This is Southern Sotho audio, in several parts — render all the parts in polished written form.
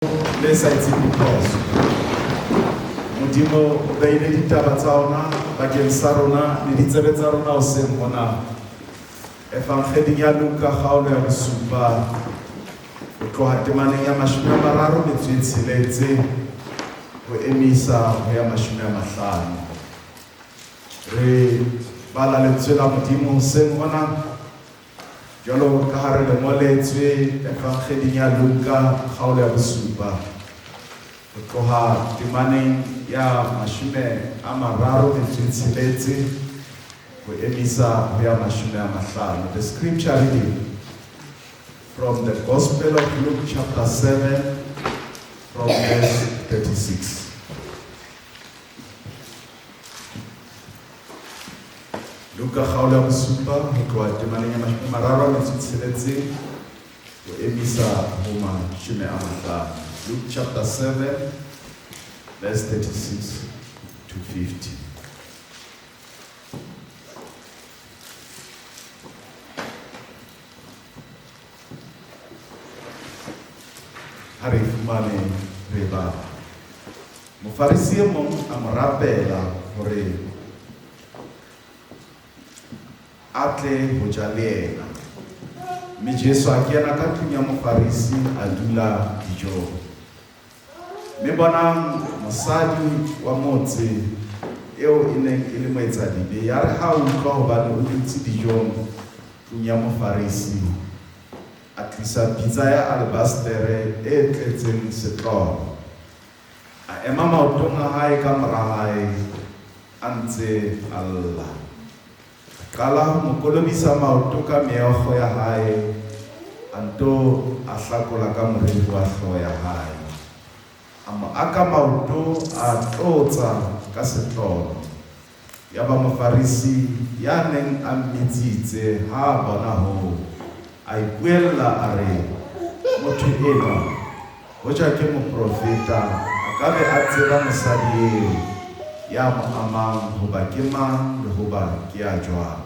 Le sa etseng diphoso. Modimo o beile ditaba tsa ona bakeng sa rona le ditsebe tsa rona hoseng hona. Evangeding ya Luka kgaolo ya bosupa ho tloha temaneng ya 36 ho emisa ho ya 50. Re bala lentswe la Modimo hoseng hona jwalo ka ha re le ngoletswe Evangeding ya Luka kgaolo ya bosupa ho tloha temaneng ya 36 ho emisa ho ya 50. The scripture reading from the Gospel of Luke chapter 7 from verse 36. Luka kgaolo ya bosupa ho tloha temaneng ya 36 ho emisa ho 50. Luke chapter 7 verse 36 to 50. Ha re fumane re bala. Mofarisi e mong a mo rapela hore a tle ho ja le yena. Mme Jesu a kena ka tlung ya Mofarisi a dula dijong. Mme bonang, mosadi wa motse eo e neng e le moetsadibe, ya re ha a utlwa hobane o dutse dijong tlung ya Mofarisi, a tlisa pitsa ya alebastere e tletseng setlolo. A ema maotong a hae ka mora hae, a ntse a lla. A qala ho mo kolobisa maoto ka meokgo ya hae, a nto a hlakola ka moriri wa hlooho ya hae. A mo aka maoto, a a tlotsa ka setlolo. Yaba Mofarisi ya neng a mmitsitse ha a bona hoo, a ipuella, a re, Motho enwa, hoja ke moprofeta, a ka be a tseba mosadi eo ya mo amang hoba ke mang le hoba ke ya jwang,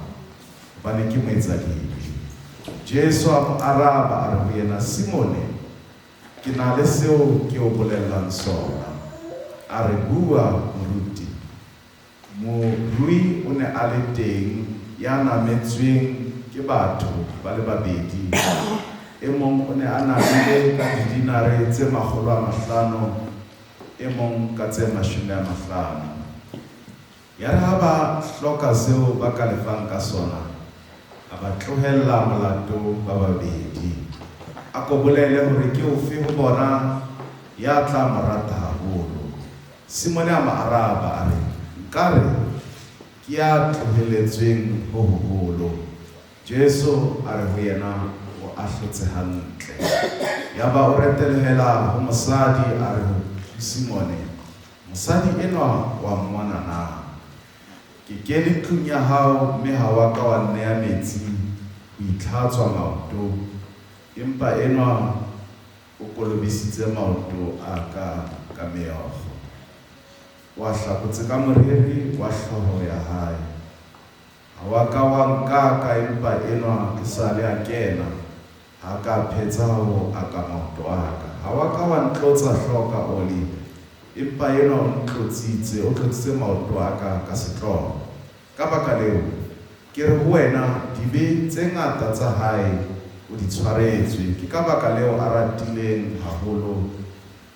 hobane ke moetsadibe. Jesu a mo araba, a re ho yena, Simone, ke na le seo ke o bolellang sona. A re, Bua, moruti. Morui o ne a le teng ya nametsweng ke batho ba le babedi. E mong o ne a namile ka didinare tse 500, e mong ka tse 50. Yare ha ba hloka seo ba ka lefang ka sona, a ba tlohella molato ba babedi. A ko bolele hore ke ofe ho bona ya tla mo rata haholo. Simone a mo araba, a re, Nka re, ke ya tloheletsweng ho hoholo. Jesu a re ho yena, O ahlotse hantle. Yaba o retelehela ho mosadi, a re ho Simone, Mosadi enwa wa mmona na? Ke kene tlung ya hao, mme ha wa ka wa nnea metsi ho itlhatswa maoto, empa enwa o kolobisitse maoto a ka ka meokgo, o a hlakotse ka moriri wa hlooho ya hae. Ha wa ka wa nkaka, empa enwa esale a kena, ha a ka a phetsa ho aka maoto a ka. Ha wa ka wa ntlotsa hlooho ka oli, empa enwa o ntlotsitse, o tlotsitse maoto a ka ka setlolo. Ka baka leo, ke re ho wena, dibe tse ngata tsa hae o di tshwaretswe, ke ka baka leo a ratileng haholo,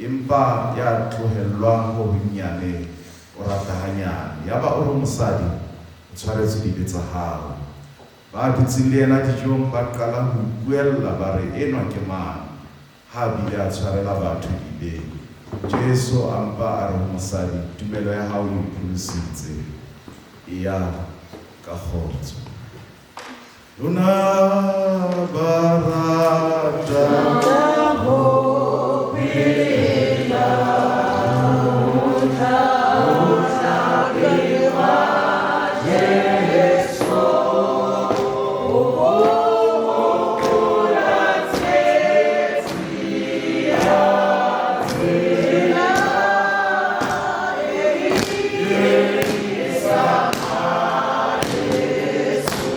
empa ya tlohellwang ho honnyane, o rata hanyane. Yaba o re ho mosadi, O tshwaretswe dibe tsa hao. Ba dutseng le yena dijong ba qala ho ipuella, ba re, Enwa ke mang, ha a bile a tshwarela batho dibe? Jesu a mpa a re ho mosadi, Tumelo ya hao e o pholositse, eya ka kgotso. Lona ba ratang ho phela, mohla ho tla behwa Jesu, ho hopola tsietsi ya tsela e isang ha Jesu.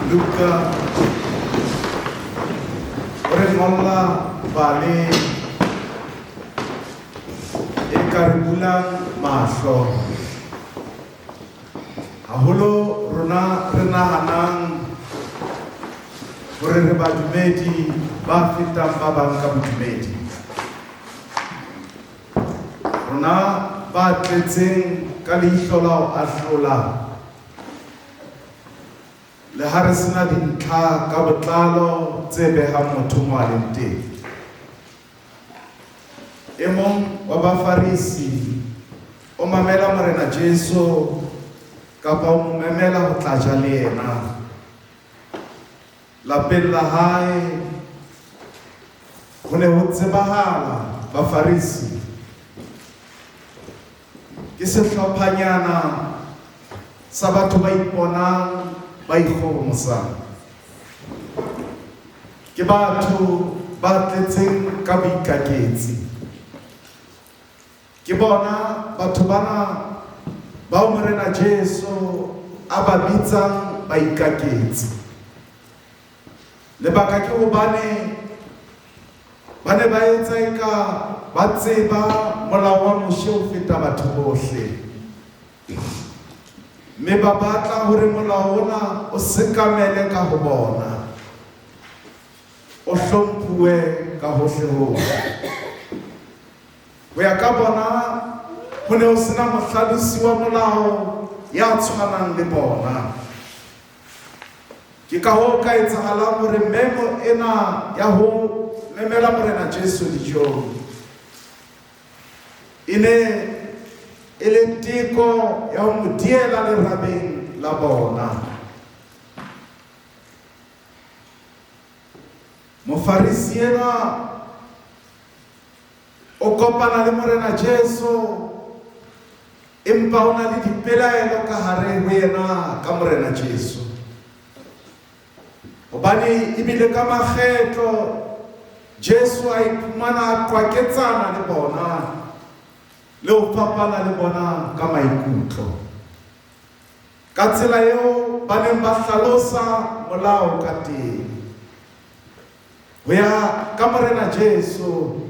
Luka o re ngolla pale e ka re bulang mahlo. Haholo rona re nahanang hore re badumedi ba fetang ba bang ka bodumedi. Rona ba tletseng ka leihlo la ho ahlola, le ha re sena dintlha ka botlalo tse behang motho mo a leng teng. E mong wa Bafarisi o mamela Morena Jesu kapa o mo memela ho tla ja le yena lapeng la hae. Ho ne ho tsebahala Bafarisi ke sehlophanyana sa batho ba iponang ba ikgohomosang. Ke batho ba tletseng ka boikaketsi. Ke bona batho bana bao Morena Jesu a ba bitsang baikaketsi. Lebaka ke hobane ba ne ba etsa eka ba tseba molao wa Moshe ho feta batho bohle, mme ba batla hore molao ona o sekamele ka ho bona, o hlomphuwe ka hohle-hohle. Ho ya ka bona, ho ne ho sena mohlalosi wa molao ya tshwanang le bona. Ke ka hoo ka etsahalang hore memo ena ya ho memela Morena Jesu dijong e ne e le teko ya ho mo diela lerabeng la bona. Mofarisi enwa o kopana le Morena Jesu, empa o na le dipelaelo ka hare ho yena ka Morena Jesu. Hobane ebile ka makgetlo Jesu a iphumana a qwaketsana le bona le ho fapana le bona ka maikutlo. Ka tsela eo ba neng ba hlalosa molao ka teng. Ho ya ka Morena Jesu,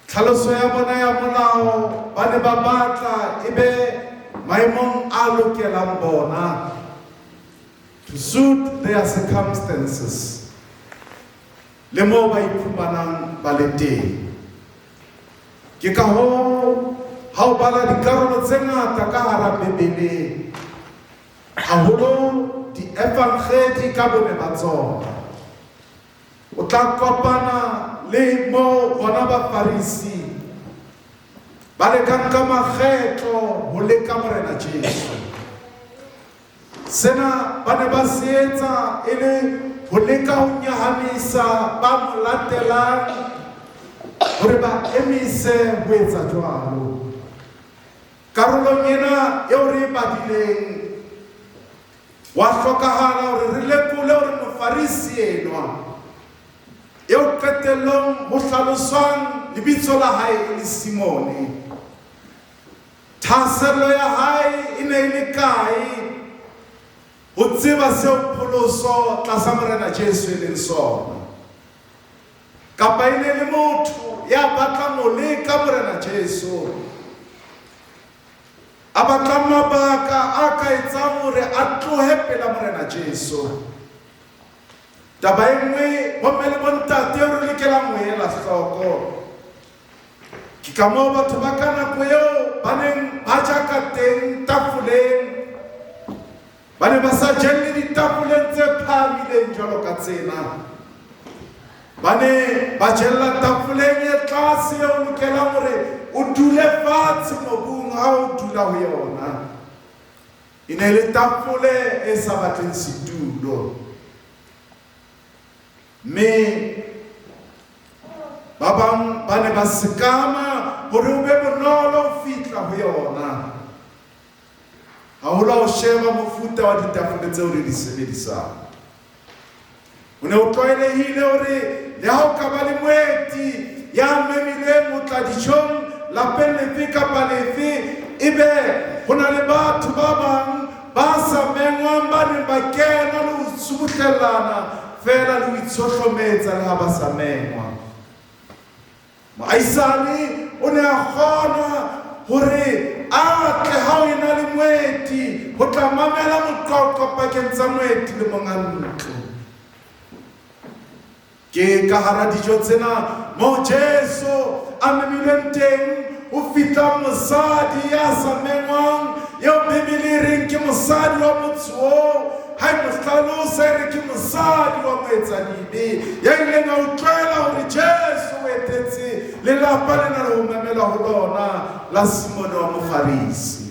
tlhaloso ya bona ya molao ba ne ba batla e be maemong a lokelang bona, to suit their circumstances, le moo ba iphumanang ba le teng. Ke ka hoo ha o bala dikarolo tse ngata ka hara Bibele, haholo dievangedi ka bone ba tsona, o tla kopana le moo bona Bafarisi ba lekang ka makgetlo ho leka Morena Jesu. Sena ba ne ba se etsa e le ho leka ho nyahamisa ba mo latelang hore ba emise ho etsa jwalo. Karolong ena eo re e badileng, wa hlokahala hore re lekole hore Mofarisi enwa eo qetellong ho hlaloswang lebitso la hae e le Simone, thahasello ya hae e ne e le kae ho tseba seo pholoso tlasa Morena Jesu e leng sona? Kapa e ne le motho ya batlang ho leka Morena Jesu, a batlang mabaka a ka etsang hore a tlohe pela Morena Jesu? Taba e nngwe, bomme le bontate, eo re lokelang ho ela hloko, ke ka moo batho ba ka nako eo ba neng ba ja ka teng tafoleng. Ba ne ba sa jelle ditafoleng tse phahamileng jwalo ka tsena. Ba ne ba jella tafoleng e tlase eo lokelang hore o dule fatshe mobung ha o dula ho yona. E ne le tafole e sa batleng setulo. Mme ba bang ba ne ba sekama hore o be bonolo ho fihla ho yona. Haholo ha o sheba mofuta wa ditafole tseo re di sebedisang. Ho ne ho tlwaelehile hore le ha o ka ba le moeti ya memilweng ho tla dijong lapeng lefe kapa lefe, ebe ho na le batho ba bang ba sa mengwang ba neng ba kena le ho subuhlellana feela le ho itshohlometsa le ha ba sa mengwa. Moahisane o ne a kgona hore a tle ha o ena le moeti ho tla mamela moqoqo pakeng tsa moeti le monga ntlo. Ke ka hara dijo tsena moo Jesu a memilweng teng ho fihla mosadi ya sa mengwang eo Bibele e reng ke mosadi wa motse oo. Ha e mo hlalosa e re ke mosadi wa moetsadibe ya ileng a utlwela hore Jesu o etetse lelapa lena le ho memela ho lona la Simone wa Mofarisi.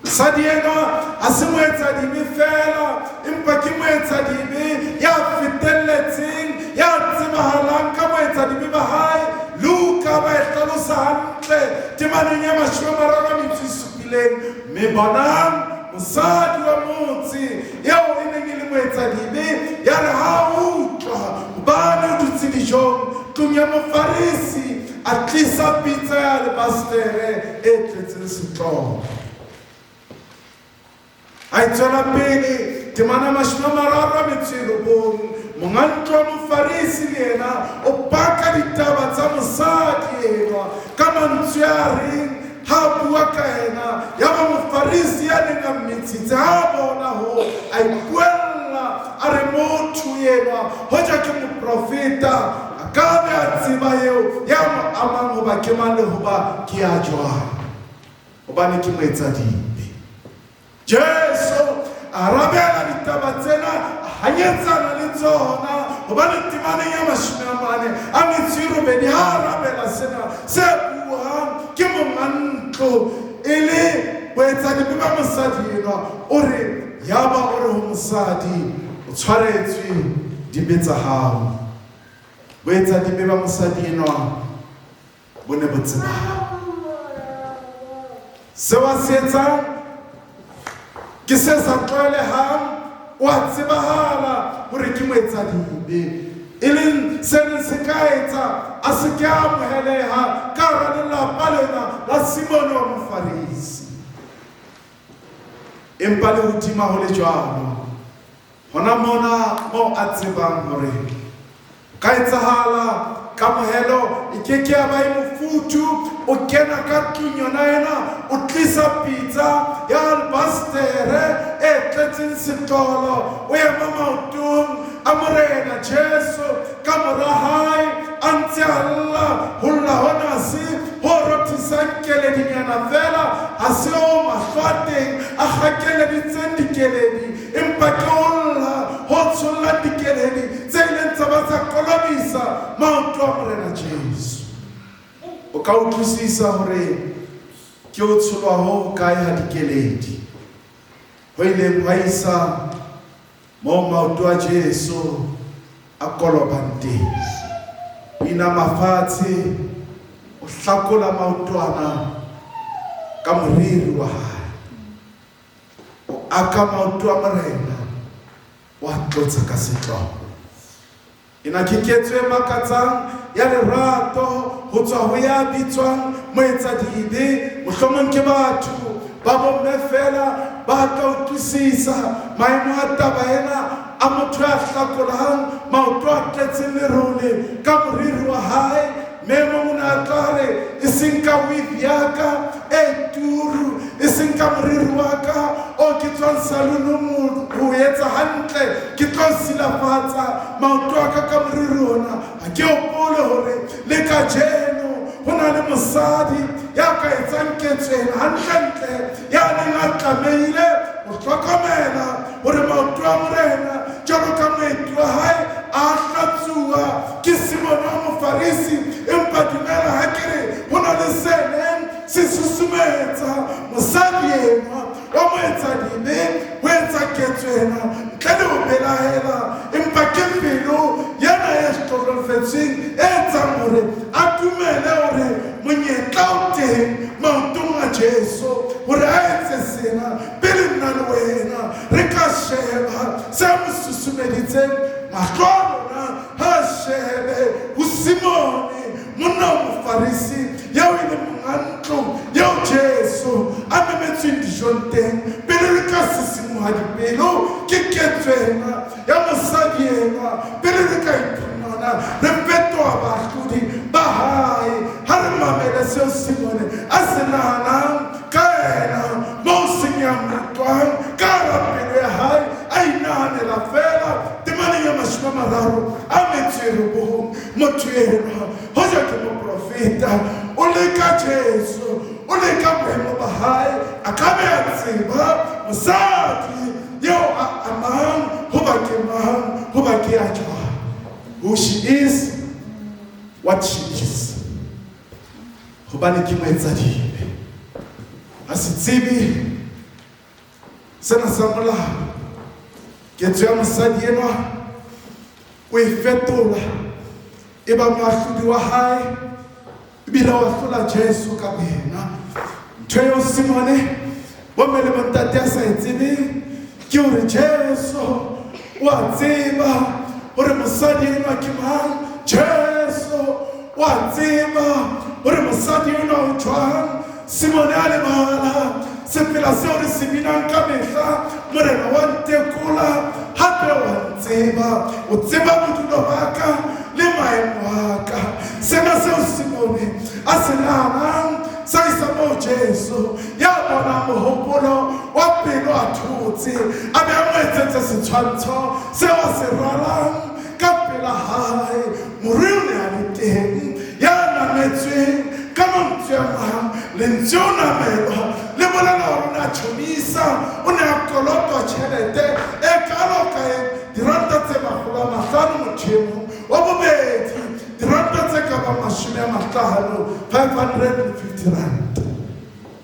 Mosadi enwa ha se moetsadibe feela, empa ke moetsadibe ya fetelletseng, ya tsebahalang ka boetsadibe ba hae. Luka ba e hlalosa hantle temaneng ya 37, mme bonang mosadi wa motse eo e neng e le moetsadibe ya re ha a utlwa hobane o dutse dijong tlung ya Mofarisi, a tlisa pitsa ya alebastere e tletseng setlolo. A e tswela pele temana 39, monga ntlo wa Mofarisi le yena o paka ditaba tsa mosadi enwa ka mantswe a reng ha a bua ka yena. Ya ba Mofarisi ya neng a mmitsitse ha a bona ho a ipuella a re motho enwa hoja ke moprofeta a ka be a tseba eo ya mo amang hoba ke mang le hoba ke ya jwang, hobane ke moetsadibe. Jesu a arabela ditaba tsena, a hanyetsana le tsona, hobane temaneng ya 48 ha arabela sena se buang ke monga ntlo e le boetsadibe ba mosadi enwa. O re yaba o re ho mosadi, o tshwaretswe dibe tsa hao. Boetsadibe ba mosadi enwa bo ne bo tsebahala. Seo a se etsang ke se sa tlwaelehang, o a tsebahala hore ke moetsadibe, e leng se neng se ka etsa a se ke a amoheleha ka hara lelapa lena la Simone wa Mofarisi. Empa le hodima ho le jwalo, hona mona moo a tsebang hore ka etsahala kamohelo e ke ke ya ba e mofuthu, o kena ka tlung yona ena, o tlisa pitsa ya albastere e tletseng setlolo, o ema maotong a Morena Jesu ka mora hae a ntse a lla. Ho lla hona se ho rothisang keledinyana feela, ha se o mahlo a teng a kgakeleditseng dikeledi, empa ke ho lla ho tshollang dikeledi tse ileng tsa ba tsa kolobisa maoto a Morena Jesu. O ka utlwisisa hore ke ho tsholwa ho kae ha dikeledi ho ileng hwa isa moo maoto a Jesu a kolobang teng. O inama fatshe, o hlakola maotwana ka moriri wa hae, o aka maoto a Morena, o a tlotsa ka setlolo. Ena ke ketso e makatsang ya lerato ho tswa ho ya bitswang moetsadibe. Mohlomong ke batho ba bomme feela ba tla utlwisisa maemo a taba ena a motho ya hlakolang maoto a tletseng lerole ka moriri wa hae. Mme e mong o ne a tla re, e seng ka weave ya ka e turu, e seng ka moriri wa ka o ke tswang salonong ho etsa hantle, ke tlo silafatsa maoto a ka ka moriri ona. Ha ke hopole hore le kajeno ho na le mosadi ya ka etsang ketso ena hantlentle, ya neng a tlamehile ho hlokomela hore maoto a Morena jwalo ka moeti wa hae a hlatsuwa ke Simone wa Mofarisi. Empa dumela ha ke re ho na le se neng se susumetsa mosadi enwa wa moetsadibe ho etsa ketso ena ntle le ho belaela, empa ke pelo yena e hlohlofetsweng e etsang hore a dumele hore monyetla o teng maotong a Jesu hore a etse sena. Pele nna le wena re ka sheba se mo susumeditseng, mahlo a rona ha a shebe ho Simone monna wa Mofarisi eo e leng monga ntlo eo Jesu a memetsweng dijong teng. Pele re ka sisimoha dipelo ke ketso ena ya mosadi enwa. Pele re ka iphumana re fetoha baahlodi ba hae, ha re mamele seo Simone a se nahanang ka yena, moo seng ya motwang ka hara pelo ya hae, a inahanela feela. Temaneng ya 39, motho enwa hoja ke moprofeta, o leka Jesu, o leka boemo ba hae. A ka be a tseba mosadi eo a amang hoba ke mang, hoba ke ya jwang. Who she is, what she is, hobane ke moetsadibe, a se tsebe sena sa molao. Ketso ya mosadi enwa o e fetola e ba moahlodi wa hae, ebile wa hlola Jesu ka boyena. Ntho eo Simone, bomme le bontate, a sa e tsebeng ke hore Jesu o a tseba hore mosadi enwa ke mang. Jesu o a tseba hore mosadi enwa o jwang. Simone a lebala sefela seo re se binang ka mehla: Morena wa ntekola, hape wa ntseba, o tseba bodulo ba ka le maemo a ka. Sena seo Simone a se nahanang sa isa moo Jesu ya bonang mohopolo wa pelo a thotse, a be a mo etsetse setshwantsho seo a se ralang ka pela hae. Morui o ne a le teng ya nametsweng. Ka mantswe a mang, lentswe o namelwa le bolela hore o ne a tjhonisa, o ne a kolotwa tjhelete e kalo ka e diranta tse 500 motho e mong, wa bobedi diranta tse ka bang 50, 550 rand.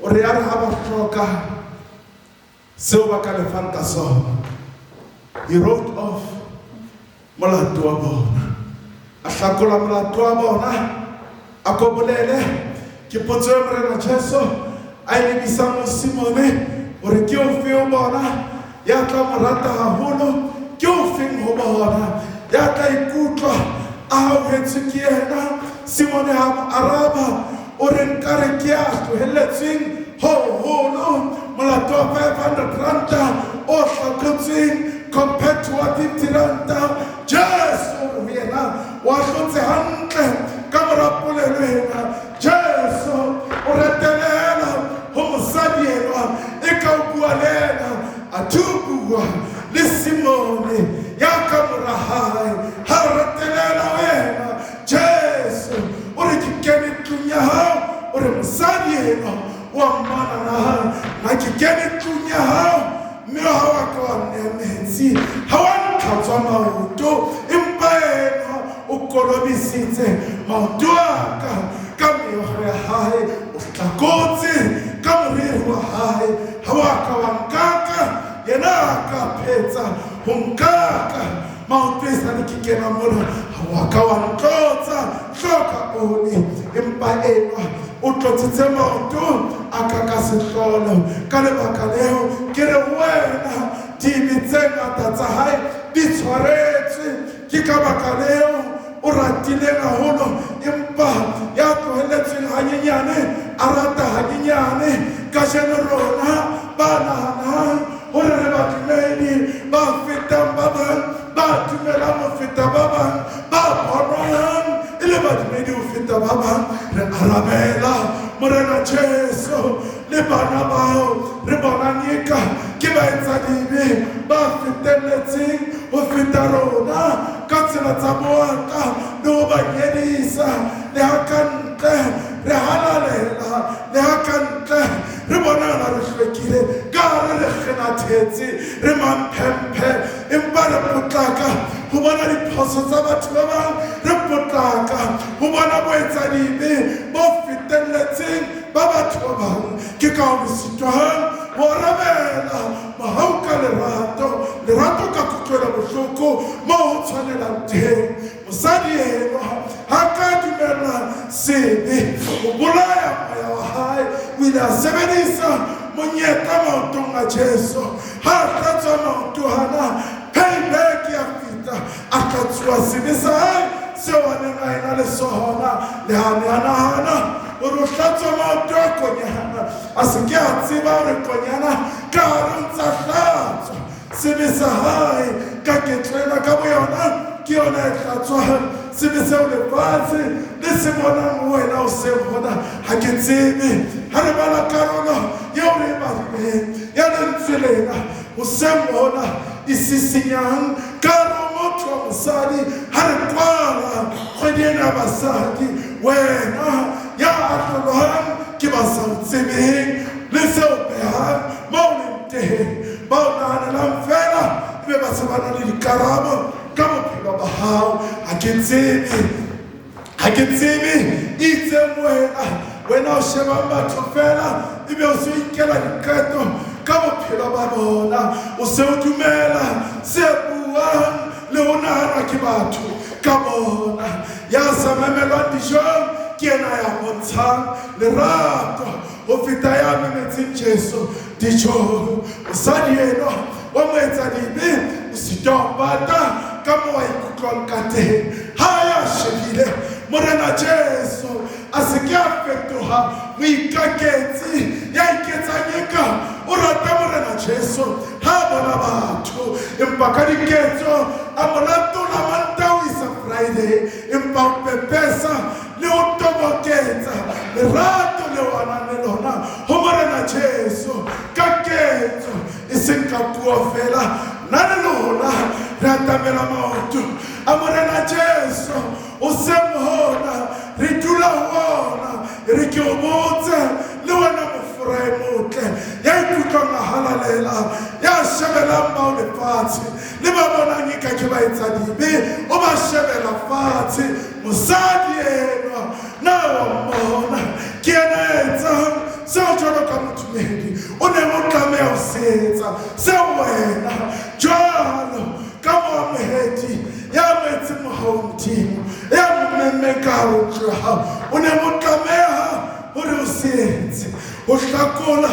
O re ya re ha ba hloka seo ba ka lefang ka sona, he wrote off molato wa bona, a hlakola molato wa bona. A ko bolele, ke potso e Morena Jesu a e lebisang ho Simone, hore ke ofe ho bona ya tla mo rata haholo, ke ofeng ho bona ya tla ikutlwa a hauhetswe ke yena. Simone ha mo araba o re, nkare ke ya tlohelletsweng ho hoholo. Molato wa 500 ranta o hlakotsweng compared to wa 50 ranta. Jesu o re ho yena, wa hlotse hantle. Ka mora polelo ena, Jesu o retelela ho mosadi enwa, e ka o bua le yena, athe o bua le Simone ya ka mora hae. Ha retelela ho yena, Jesu o re, ke kene tlung ya hao. O re, mosadi enwa wa mmona na? Nna ke kene tlung ya hao, mme ha wa ka wa nnea metsi, ha wa ntlhatswa maoto, empa enwa o kolobisitse maoto a ka ka meokgo ya hae, o hlakotse ka moriri wa hae. Ha wa ka wa nkaka, yena a ka phetsa ho nkaka maoto. E sale ke kena mona, ha wa ka wa ntlotsa hloka oli, empa enwa o tlotsitse maoto a ka ka sehlolo. Ka lebaka leo ke re ho wena, dibe tse ngata tsa hae di tshwaretswe, ke ka baka leo o ratileng haholo, empa ya tlohelletsweng hanyenyane a rata hanyenyane. Kajeno rona ba nahanang hore re badumedi ba fetang ba bang, ba dumelang ho feta ba bang, ba bonwang e le badumedi ho feta ba bang, re arabela Morena Jesu le bana bao re bonang eka ke baetsadibe ba fetelletseng ho feta rona ka tsela tsa boaka le ho ba nyedisa. Le ha ka ntle re halalela, le ha ka ntle re bonahala re hlwekile, ka hare re kgenathetse, re mamphemphe, empa re potlaka ho bona diphoso tsa batho ba bang, re potlaka ho bona boetsadibe bo fetelletseng ba batho ba bang. Ke ka ho re sitwang ho arabela mohau ka lerato, lerato ka kutlwelo bohloko moo ho tshwanelang teng. Mosadi enwa ha ka dumella sebe ho bolaya moya wa hae. O ile a sebedisa monyetla maotong a Jesu. Ha a hlatswa maoto hana, payback ya fihla, a hlatsuwa sebe sa hae seo a neng a ena le sona, le ha ne a nahana Hore o hlatswa maoto a konyana, a se ke a tseba hore konyana ka hare o ntsa hlatswa sebe sa hae ka ketlo ka boyona ke yona e hlatswang sebe seo lefatshe le se bonang ho wena o se bona. Ha ke tsebe ha re bala karolo eo re e badileng ya lentswe lena hoseng hona e sisinyang ka hare ho motho wa mosadi ha re kwala kgwedi ena ya basadi, wena ya ahlolwang ke ba sa o tsebeng le se o behang mo o leng teng, ba o nahanelang feela ebe ba se ba na le dikarabo ka bophelo ba hao. Ha ke tsebe, ha ke tsebe e itseng wena, wena o shebang batho feela ebe o se o inkela diqeto ka bophelo ba bona, o se o dumela se buang le ho nahanwa ke batho ka bona. Ya sa memelwang dijong ke yena ya bontshang lerato ho feta ya memetseng Jesu dijong. Mosadi enwa wa moetsadibe o sitwa ho pata ka moo a ikutlwang ka teng ha ya shebile Morena Jesu, a se ke a fetoha moikaketsi ya iketsang eka o rata Morena Jesu ha a bona batho, empa ka diketso a mo latola Mantaha ho isa Friday, empa o pepesa le ho toboketsa lerato leo a nang le lona ho Morena Jesu ka ketso, e seng ka puo feela. Nna le lona re atamela maoto a Morena Jesu hoseng hona, re dula ho ona. E re ke o botse le wena mofora e motle ya ikutlwang a halalela, ya shebelang bao lefatshe le ba bonang eka ke ba etsa dibe, o ba shebela fatshe. Mosadi enwa na wa mmona? Ke yena ya etsang seo jwalo ka modumedi o neng o tlameha ho se etsa, seo wena jwalo ka moamohedi ya amohetseng mohau wa Modimo, ya mo memmeng ka hare ho ntlo ya hao, o neng o tlameha hore o se etse, ho hlakola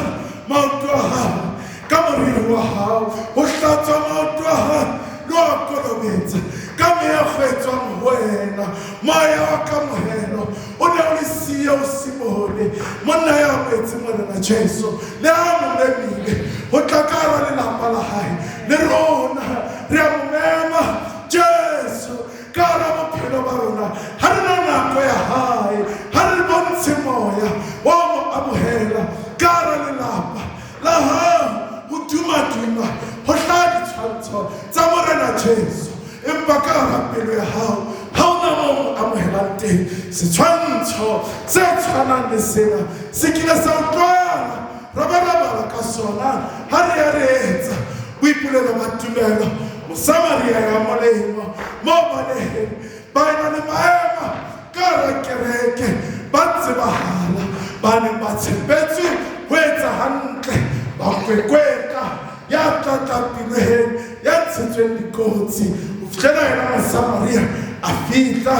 maoto a hao ka moriri wa hao, ho hlatswa maoto a hao le ho a kolobetsa ka meokgo e tswang ho wena. Moya wa kamohelo o ne o le siyo ho Simone, monna ya amohetseng Morena Jesu le ha mo memile ho tla ka hara lelapa la hae. Le rona re a mo mema Jesu ka hara bophelo ba rona. Ha re na nako ya hae, ha re bontshe moya wa ho mo amohela ka hara lelapa la hao. Ho duma-duma ho hlaha ditshwantsho tsa Morena Jesu, empa ka hara pelo ya hao ha hona moo mo amohelang teng. Setshwantsho se tshwanang le sena se kile sa utlwala, ra ba ra bala ka sona ha re ya re etsa boipolelo ba tumelo. Mosamaria ya molemo, moo ba neng ba ena le maemo ka hara kereke, ba tsebahala, ba neng ba tshepetswe ho etsa hantle, ba kwekwetla ya tlatlapilweng, ya ntshetsweng dikotsi, ho fihlela yena Mosamaria a fihla,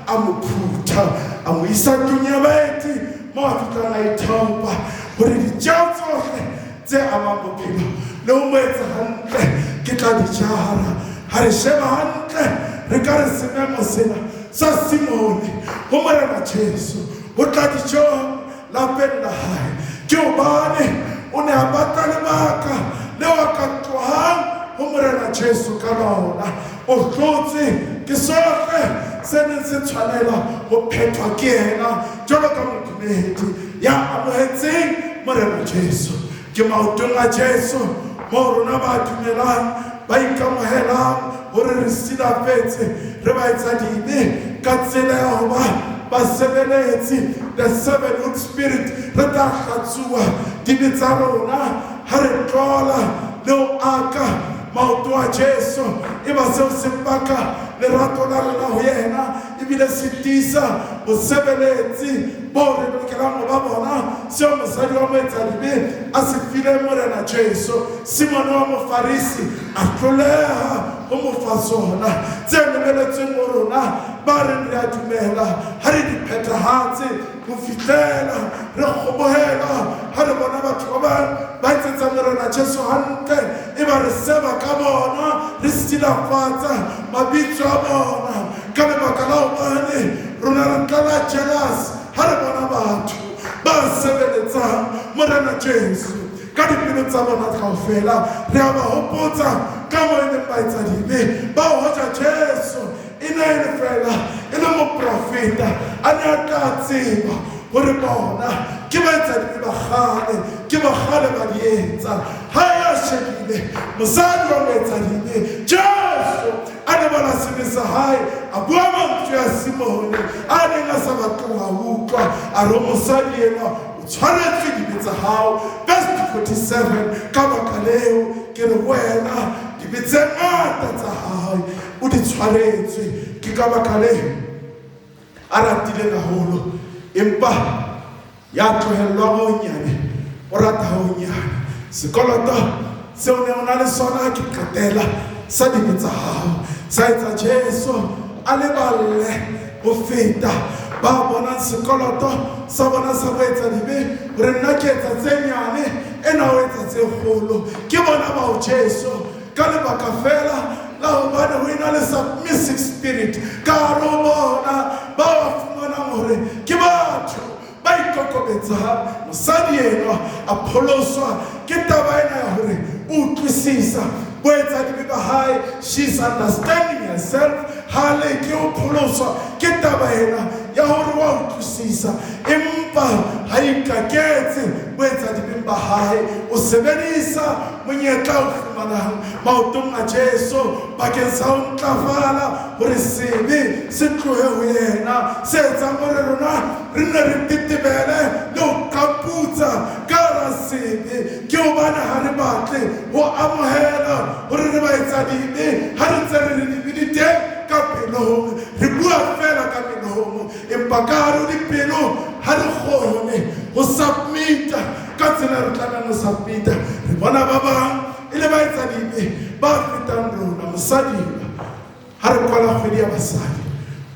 a mo phutha, a mo isa tlung ya baeti, moo a fihlang a ithaopa hore ditjeo tsohle tse amang bophelo le ho mo etsa hantle ke tla di jara. Ha re sheba hantle, re ka re sememo sena sa Simone ho Morena Jesu ho tla dijong lapeng la hae ke hobane o ne a batla lebaka leo a ka tlohang ho Morena Jesu ka lona. O hlotse ke sohle se neng se tshwanela ho phethwa ke yena jwalo ka modumedi ya amohetseng Morena Jesu. Ke maotong a Jesu moo rona ba dumelang, ba ikamohelang hore re silafetse, re ba etsa dibe ka tsela ya ho ba basebeletsi, the servanthood spirit, re tla hlatsuwa dibe tsa rona ha re tlola le ho aka maoto a Jesu. Eba seo se paka lerato la rona ho yena ebile se tiisa bosebeletsi boo re lokelang ho ba bona, seo mosadi wa moetsadibe a se fileng Morena Jesu, Simone wa Mofarisi a hloleha ho mo fa sona. Tse lebeletsweng ho rona ba reng re a dumela ha re di phethahatse ho fihlela re kgobohelwa ha re bona batho ba bang ba etsetsa Morena Jesu hantle, eba re seba ka bona, re silafatsa mabitso a bona ka lebaka la hobane rona re tlala jealous ha re bona. batho ba sebeletsang Morena Jesu ka dipelo tsa bona kaofela. Re a ba hopotsa ka moo e leng baetsadibe ba hoja Jesu e ne e le feela e le moprofeta, a ne a tla tseba hore bona ke baetsadibe ba kgale, ke ba kgale ba di etsa. Ha ya shebile mosadi wa moetsadibe, Jesu a lebala sebe sa hae, a bua mantswe a Simone a neng a sa batle ho a utlwa, a re ho mosadi enwa, o tshwaretswe dibe tsa hao. Verse 47, ka baka leo ke re ho wena, dibe tse ngata tsa hae o di tshwaretswe. Ke ka baka leo a ratileng haholo, empa ya tlohellwang ho honyane o rata ho honyane. Sekoloto seo ne o na le sona ke qetela sa dibe tsa hao sa etsa Jesu a leballe ho feta ba bonang sekoloto sa bona sa boetsadibe, hore nna ke etsa tse nyane, ena o etsa tse kgolo. Ke bona bao Jesu ka lebaka feela la hobane ho ena le submissive spirit ka hare ho bona, ba ba fumanang hore ke batho ba ikokobetsang. Mosadi enwa a pholoswa ke taba ena ya hore o utlwisisa boetsadibe ba hae. She's understanding herself. Ha leke ho pholoswa ke taba ena ya hore wa utlwisisa, empa ha ikaketse boetsadibeng ba hae. O sebedisa monyetla o fumanang maotong a Jesu bakeng sa ho ntlafala, hore sebe se tlohe ho yena, se etsang hore rona re nne re tetebele le ho qaputsa ka hara sebe. Ke hobane ha re batle ho amohela hore re baetsadibe. Ha re ntse re re dibe di teng ka pelong, re bua feela ka melomo, empa ka hare ho dipelo ha re kgone ho submita ka tsela re tlamehang ho submita. Re bona ba bang e le baetsadibe ba fetang rona. Mosadi ha re kwala kgwedi ya basadi,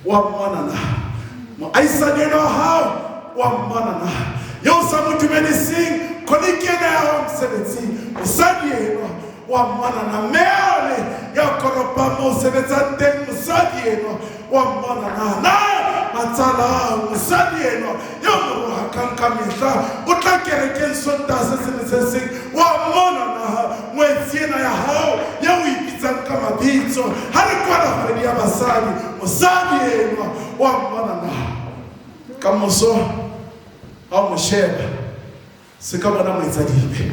wa mmona na moahisani enwa wa hao? Wa mmona na eo sa mo dumediseng colleague ena ya hao mosebetsing? Mosadi enwa wa mmona na? Mme yane ya koropang mo o sebetsang teng, mosadi enwa wa mmona na? Na matsalao, mosadi enwa ya mo rohakang ka mehla, o tla kerekeng Sontaha se seng le se seng, wa mmona na? Ngwetsi ena ya hao ya o ipitsang ka mabitso, ha re kwala kgwedi ya basadi, mosadi enwa wa mmona na? Ka moso ha o mo sheba, se ka bona moetsadibe,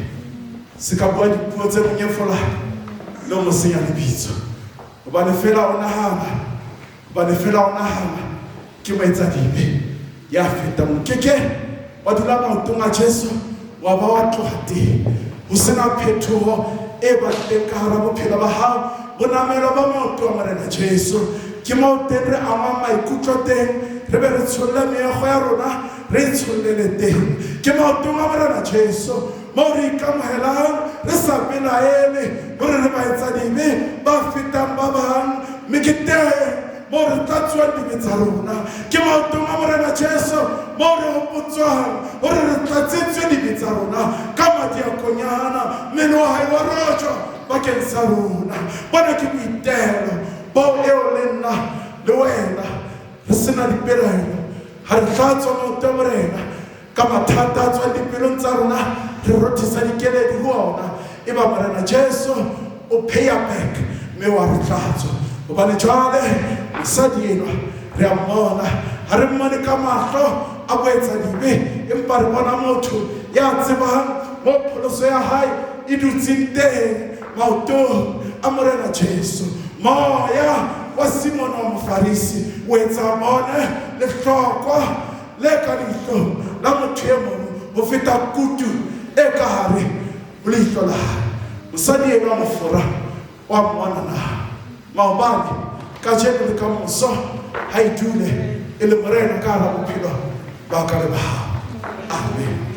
se ka bua dipuo tse monyefolang le ho mo senya lebitso, hobane feela o nahana, hobane feela o nahana ke moetsadibe ya fetang. O keke wa dula maotong a Jesu wa ba wa tloha teng ho sena phetoho e batlileng ka hara bophelo ba hao. Bonamelo ba maoto a Morena Jesu ke moo teng re amang maikutlo teng, re be re tsholle meokgo ya rona, re e tshollele teng. Ke maotong a Morena Jesu moo re ikamohelang re sa belaele hore re baetsadibe ba fetang ba bang, mme ke teng moo re tlatsuwang dibe tsa rona. Ke maotong a Morena Jesu moo re hopotswang hore re tlatsetswe dibe tsa rona ka madi a konyana, mmele wa hae wa rojwa bakeng sa rona. Bona ke boitelo boo eo le nna le wena re sena dipelaelo ha re tlatswa maoto a Morena ka mathata a tswang dipelong tsa rona, re rothisa dikeledi ho ona. Eba Morena Jesu o pay back mme wa re tlatswa, hobane jwale mosadi enwa re a mmona, ha re mmone ka mahlo a boetsadibe, empa re bona motho ya tsebang mo pholoso ya hae e dutseng teng, maotong a Morena Jesu. Moya wa Simone wa Mofarisi o etsa bone lehlokwa le ka leihlong la motho e mong ho feta kutu e ka hare ho leihlo la hae. Mosadi enwa Mofora wa mmona na maobane, kajeno le ka moso ha e dule e le Morena ka hara bophelo ba ka le ba hao. Amen.